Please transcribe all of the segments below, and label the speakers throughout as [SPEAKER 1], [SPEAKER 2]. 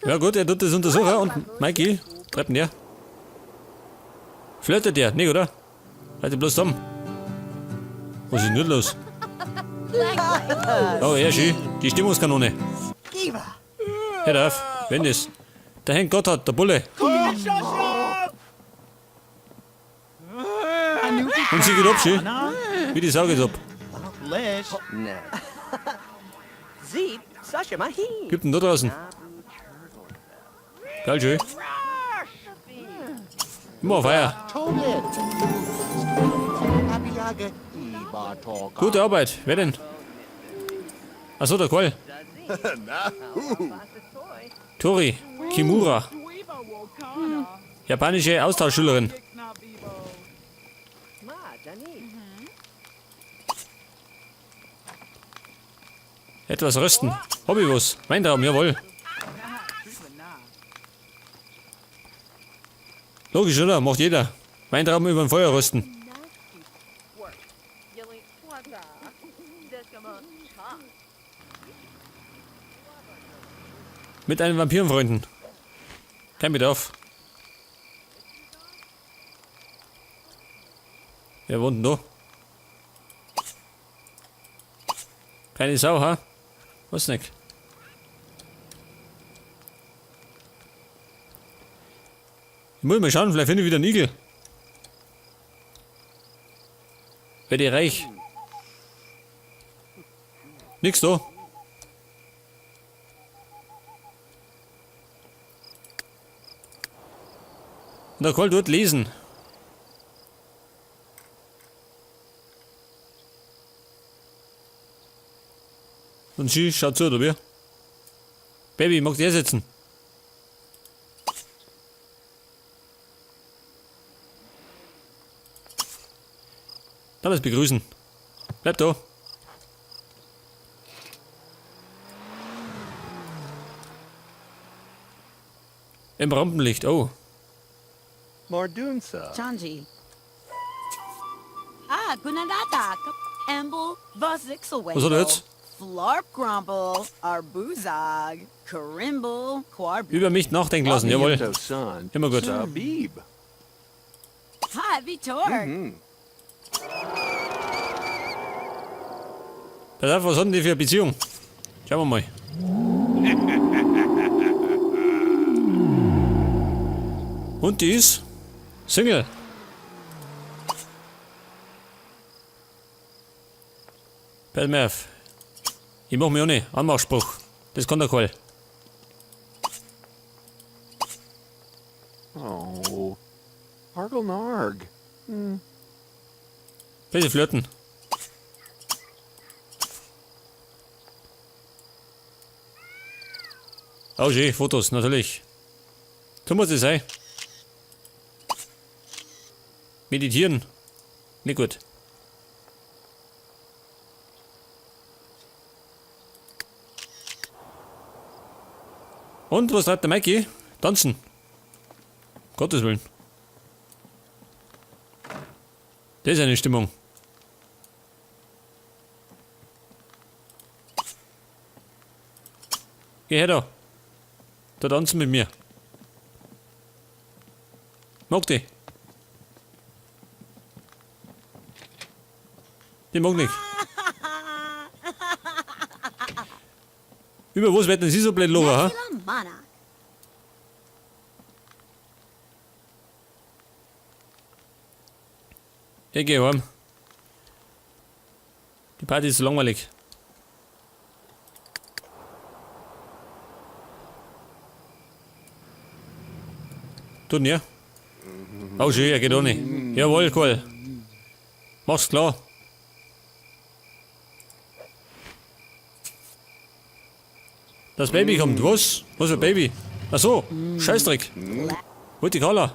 [SPEAKER 1] Ja gut, er tut das untersuchen und Mikey, treibt ihn her. Flirtet der, nicht oder? Halt dich bloß zusammen. Was ist denn los? Oh, ja, schön. Die Stimmungskanone. Hör auf, wenn das. Der Henk Gotthard, der Bulle. Und sie geht ab, schön. Wie die Sau geht ab. Gibt denn da draußen? Geil, schön. Immer Feier. Gute Arbeit. Wer denn? Achso, der Koll. Tori Kimura. Japanische Austauschschülerin. Etwas rösten. Hobbywurst. Weintrauben, jawohl. Logisch, oder? Macht jeder. Weintrauben über dem Feuer rösten. Mit einem Vampirenfreunden. Kein Bedarf. Wer wohnt denn da? Keine Sau, ha? Was nicht? Ich muss mal schauen, vielleicht finde ich wieder einen Igel. Werde ich reich. Nix da. Und der Karl dort lesen. Und sie schaut zu, oder wie? Baby, mag der sitzen? Dann begrüßen. Bleib da. Im Rampenlicht, oh.
[SPEAKER 2] Mardunsa.
[SPEAKER 3] Chanji. Ah, Gunanata. Emble, Vazixelwinkel.
[SPEAKER 1] Was hat er jetzt?
[SPEAKER 3] Flarp Grumble, Arbuzag, Karimble, Quarb.
[SPEAKER 1] Über mich nachdenken lassen, jawohl.
[SPEAKER 2] San.
[SPEAKER 1] Immer gut.
[SPEAKER 2] Sabib.
[SPEAKER 3] Ha, Vitor.
[SPEAKER 1] Pass auf, was haben die für eine Beziehung? Schauen wir mal. Und die ist Single. Pass mal auf. Ich mach mich auch nicht. Anmachspruch. Das kann der Karl.
[SPEAKER 2] Oh. Hargelnarg.
[SPEAKER 1] Bitte flirten. Oh je, Fotos, natürlich. So muss es sein. Meditieren. Nicht gut. Und was treibt der Mikey? Tanzen. Gottes Willen. Das ist eine Stimmung. Geh her da. Da tanzen mit mir. Mag die. Die mag nicht. Über was wird denn sie so blöd lachen, ha?
[SPEAKER 3] Nasila Mana.
[SPEAKER 1] Ich geh heim. Die Party ist so langweilig. Tut mir. Oh schön, er geht auch nicht. Jawohl, cool. Mach's klar. Das Baby kommt. Was? Was für ein Baby? Ach so, Scheißdreck. Holt die Carla.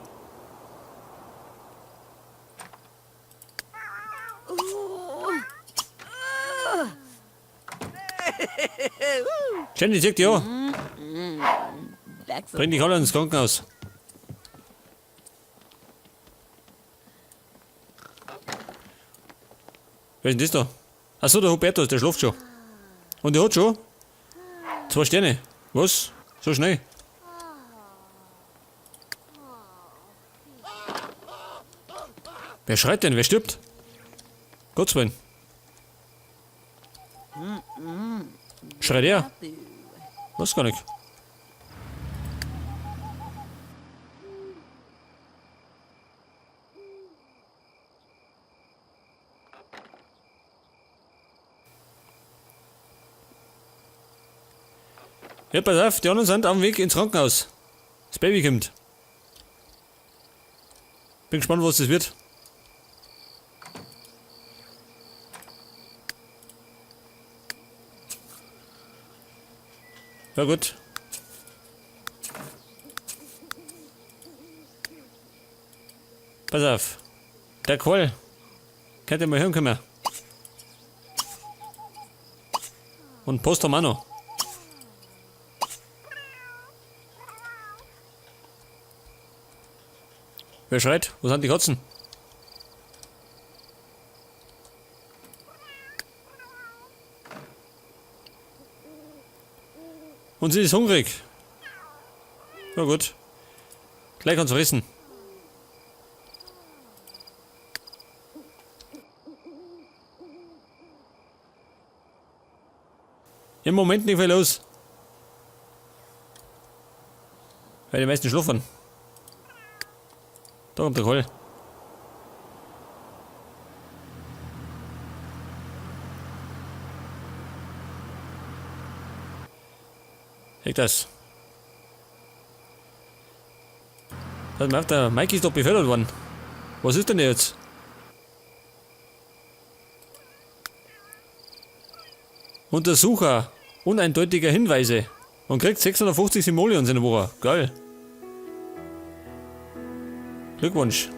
[SPEAKER 1] Jenny, zeig dich an.
[SPEAKER 3] Bexel.
[SPEAKER 1] Bring die Carla ins Krankenhaus. Wer ist denn das da? Achso, der Hubertus, der schläft schon. Und die hat schon 2 Sterne. Was? So schnell? Wer schreit denn? Wer stirbt? Gottes Willen. Schreit er? Weiß gar nicht. Ja, pass auf, die anderen sind am Weg ins Krankenhaus. Das Baby kommt. Bin gespannt, was das wird. Ja gut. Pass auf. Der Kohl. Könnt ihr mal hören können. Und Post haben wir auch noch. Wer schreit? Wo sind die Katzen? Und sie ist hungrig. Na gut. Gleich kann's fressen. Im Moment nicht viel los. Weil die meisten schlafen. Da kommt der Kohl. Echt das. Pass mal auf, der Mike ist doch befördert worden. Was ist denn jetzt? Untersucher uneindeutiger Hinweise. Und kriegt 650 Simoleons in der Woche. Geil. Glückwunsch.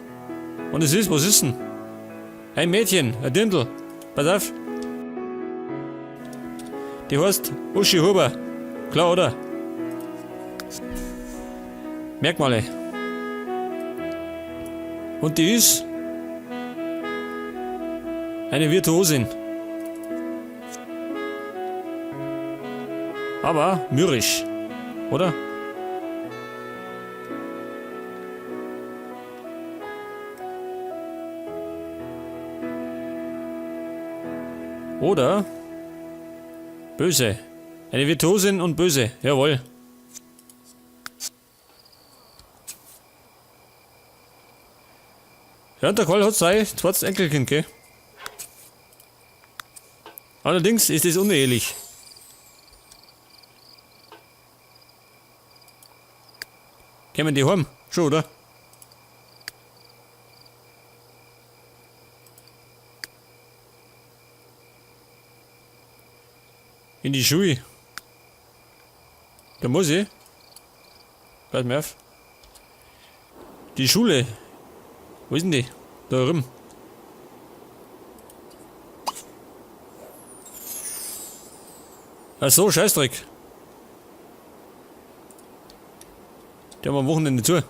[SPEAKER 1] Und es ist, was ist denn? Ein Mädchen, ein Dirndl. Pass auf. Die heißt Uschi Huber. Klar, oder? Merkmale. Und die ist eine Virtuosin. Aber mürrisch, oder? Oder böse. Eine Virtuosin und böse. Jawohl. Ja, und der Karl hat sein zweites Enkelkind, gell? Allerdings ist es unehelich. Kämen die heim? Schon, oder? In die Schule. Da muss ich. Pass mir auf. Die Schule. Wo ist denn die? Da drüben. Ach so, Scheißdreck. Die haben am Wochenende zu.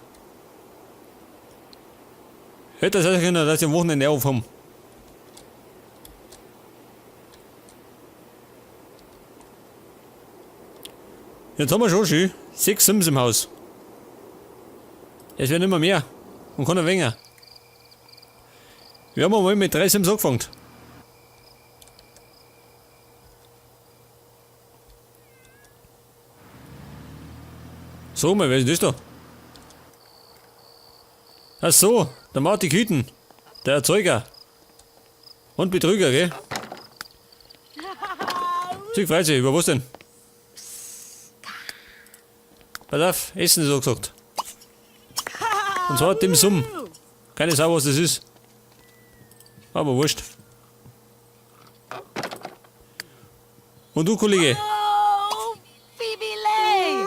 [SPEAKER 1] Hätte das sein können, dass die am Wochenende auf haben. Jetzt haben wir schon schön 6 Sims im Haus. Es werden immer mehr. Und keiner weniger. Wir haben einmal mit 3 Sims angefangen. So, mal, wer ist das da? Ach so, der Martin Küten. Der Erzeuger. Und Betrüger, gell? Sie freut sich, über was denn? Pass auf, Essen ist so gesagt. Und zwar Dim Sum. Keine Sau, was das ist. Aber wurscht. Und du, Kollege?
[SPEAKER 3] Oh, Phoebe Lay.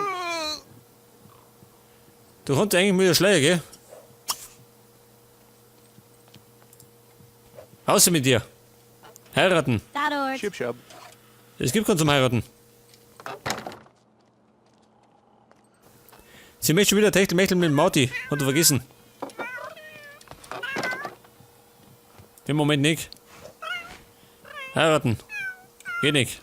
[SPEAKER 1] Du kannst eigentlich mit der Schleier, gell? Außer mit dir. Heiraten.
[SPEAKER 2] Chip Shub.
[SPEAKER 1] Es gibt keinen zum Heiraten. Sie möchte schon wieder Techtelmechtel mit Marty. Hat er vergessen. Im Moment nicht. Heiraten. Geht nicht.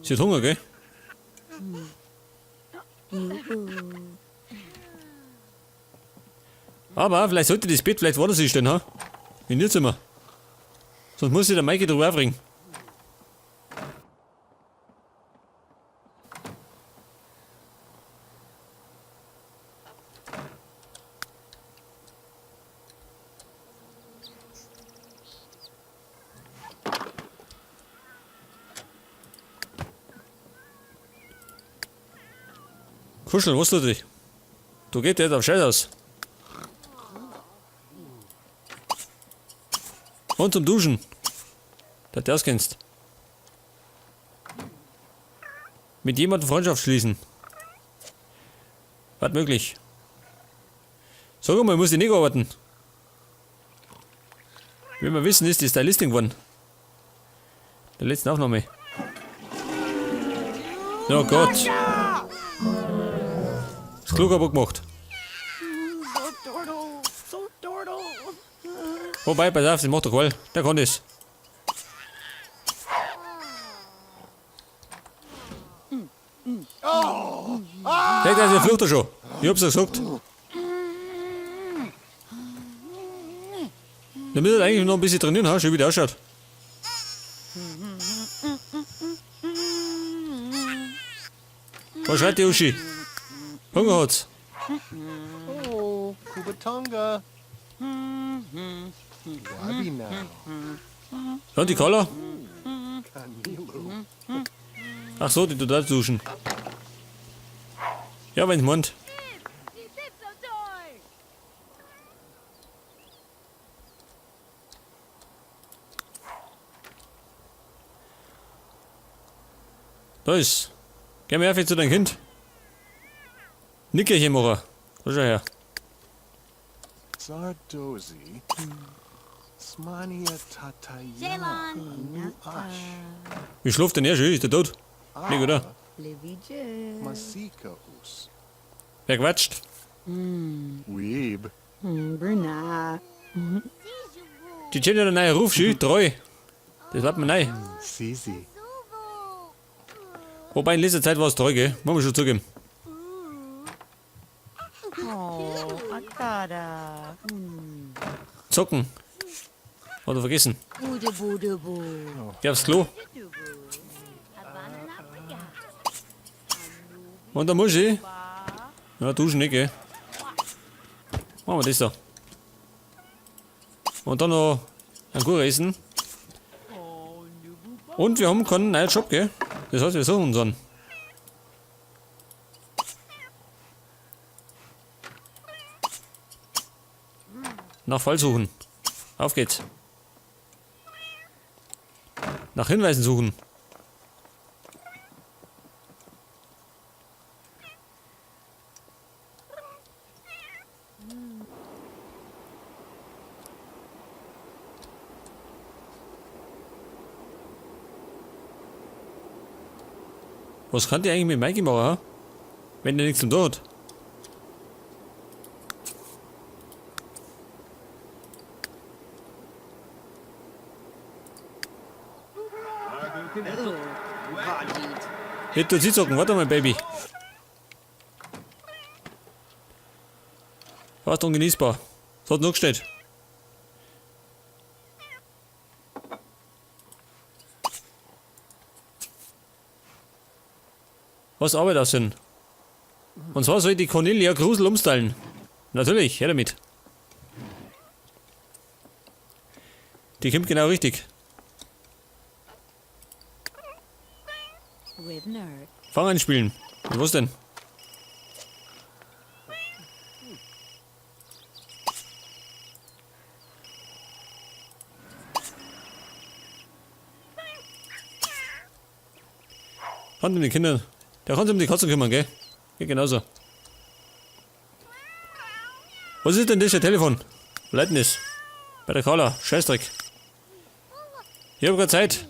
[SPEAKER 1] Sie hat Hunger, gell? Aber vielleicht sollte das Bett vielleicht woanders hinstellen, ha? In ihr Zimmer. Sonst muss sich der Maike drüber aufregen. Kuscheln, was tut dich? Du geht dir auf Scheiß aus. Und zum Duschen. Dass du auskennst. Mit jemandem Freundschaft schließen. Was möglich. Sag mal, muss ich nicht arbeiten. Wie wir wissen, ist die Stylistin geworden. Der letzten Aufnahme. Oh Gott. Das Klo kaputt gemacht. Wobei, pass auf, das macht der Karl. Der kann das. Der, der flucht er schon. Ich hab's ja gesagt. Der müsste eigentlich noch ein bisschen trainieren, ha? Schön wie der ausschaut. Was schreit die Uschi? Hunger hat's.
[SPEAKER 2] Oh, Kubatonga. Wabi now.
[SPEAKER 1] Ja, und die Carla?
[SPEAKER 2] Kanilu.
[SPEAKER 1] Ach so, die tut auch duschen. Ja, wenn's meint. Da ist. Geh mal her zu deinem Kind. Nickerchen machen. Da schau her.
[SPEAKER 2] Zardozi. Smania Tataya.
[SPEAKER 3] Ceylon.
[SPEAKER 2] Ash.
[SPEAKER 1] Wie schläft denn er schon? Ist der tot? Nicht, oder?
[SPEAKER 2] Masika us.
[SPEAKER 1] Wer quatscht?
[SPEAKER 2] Weeb.
[SPEAKER 4] Bruna.
[SPEAKER 1] Die Jenny hat einen neuen Ruf, schön, treu. Das bleibt mir neu.
[SPEAKER 2] Sisi.
[SPEAKER 1] Wobei in letzter Zeit war es treu, gell? Muss man schon zugeben.
[SPEAKER 4] Oh, Akada.
[SPEAKER 1] Zocken. Hat er vergessen. Geh aufs Klo. Und da muss ich. Ja, duschen nicht, gell? Machen wir das da. Und dann noch ein Kuchen essen. Und wir haben keinen neuen Job, gell? Das heißt, wir suchen uns einen. Nach Fall suchen. Auf geht's. Nach Hinweisen suchen. Was kann die eigentlich mit Mikey machen, ha? Wenn der nichts zum tun hat. Jetzt tut sie zocken, warte mal, Baby. Fast ungenießbar. Das hat noch gestellt. Was Arbeit aussehen? Und zwar soll die Cornelia Grusel umstylen. Natürlich, her damit. Die kommt genau richtig.
[SPEAKER 3] With nerd.
[SPEAKER 1] Fang an spielen. Und was denn? Hand um die Kinder. Der kann sich um die Katzen kümmern, gell? Geht genauso. Was ist denn das für ein Telefon? Wo leitet denn das? Bei der Carla. Scheißdreck. Ich hab keine Zeit.